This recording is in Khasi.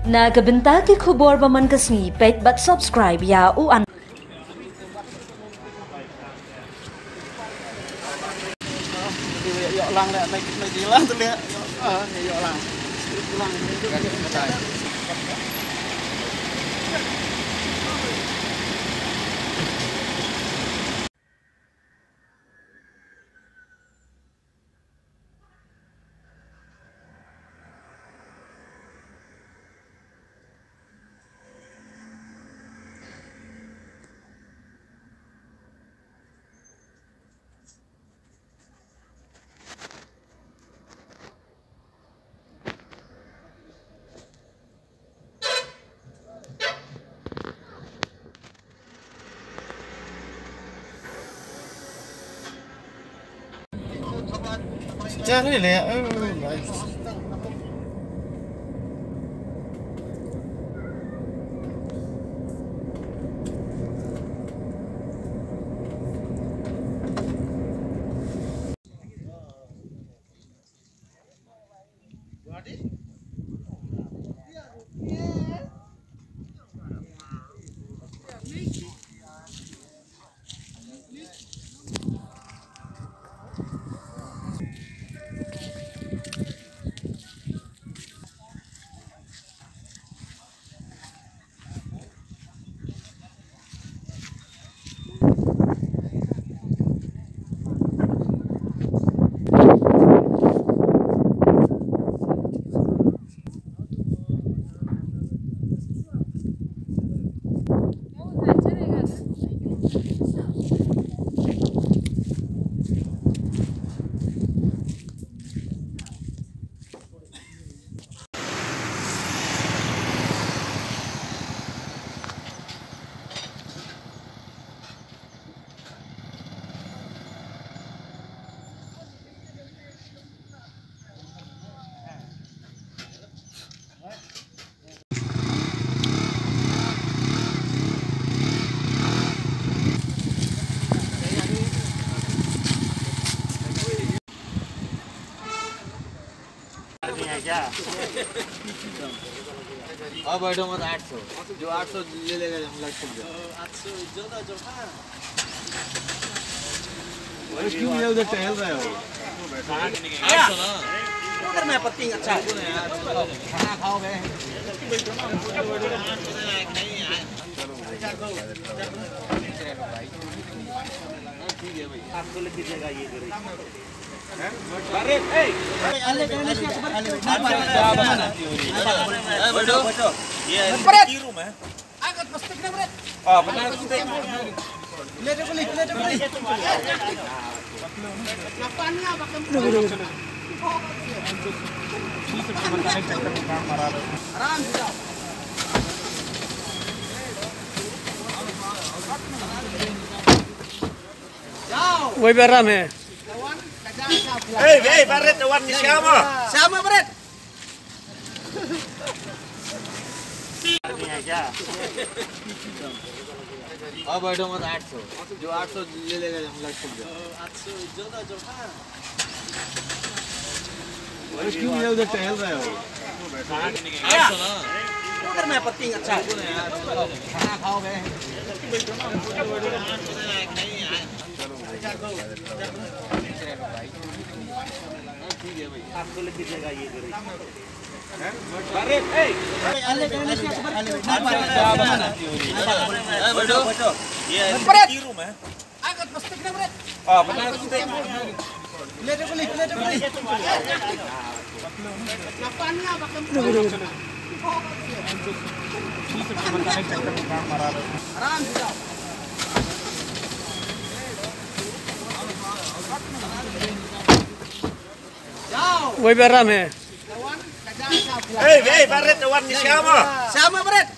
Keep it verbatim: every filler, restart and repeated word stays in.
Na ka bynta ki khubor ba man ka sngi, peit bad subscribe ïa u an. Cari le, oh, nice. अब बैठो मत, आठ सौ। जो आठ सौ ले लेगा, हम लाख समझो। आठ सौ, जल्द आ जाओ, हाँ। अरे क्यों इधर उधर टहल रहे हो? आठ सौ ना। उधर मैं पत्ती, अच्छा। खाना खाओ बे। ठीक है भाई। आठ सौ लेके जाएगा ये घर। वही पे आराम है। Ei, ei, baret wan ni siama. Siama baret. अब बैठो मत, आठ सौ। जो आठ सौ ले लेगा, हम लाख समझो। आठ सौ, जल्द आ जाओ, हाँ। अरे क्यों इधर उधर टहल रहे हो? आठ सौ ना। उधर मैं पत्ती, अच्छा। खाना खाओ बे। वही पे आराम है। Ei, ei, baret wan ni siama. Siama baret.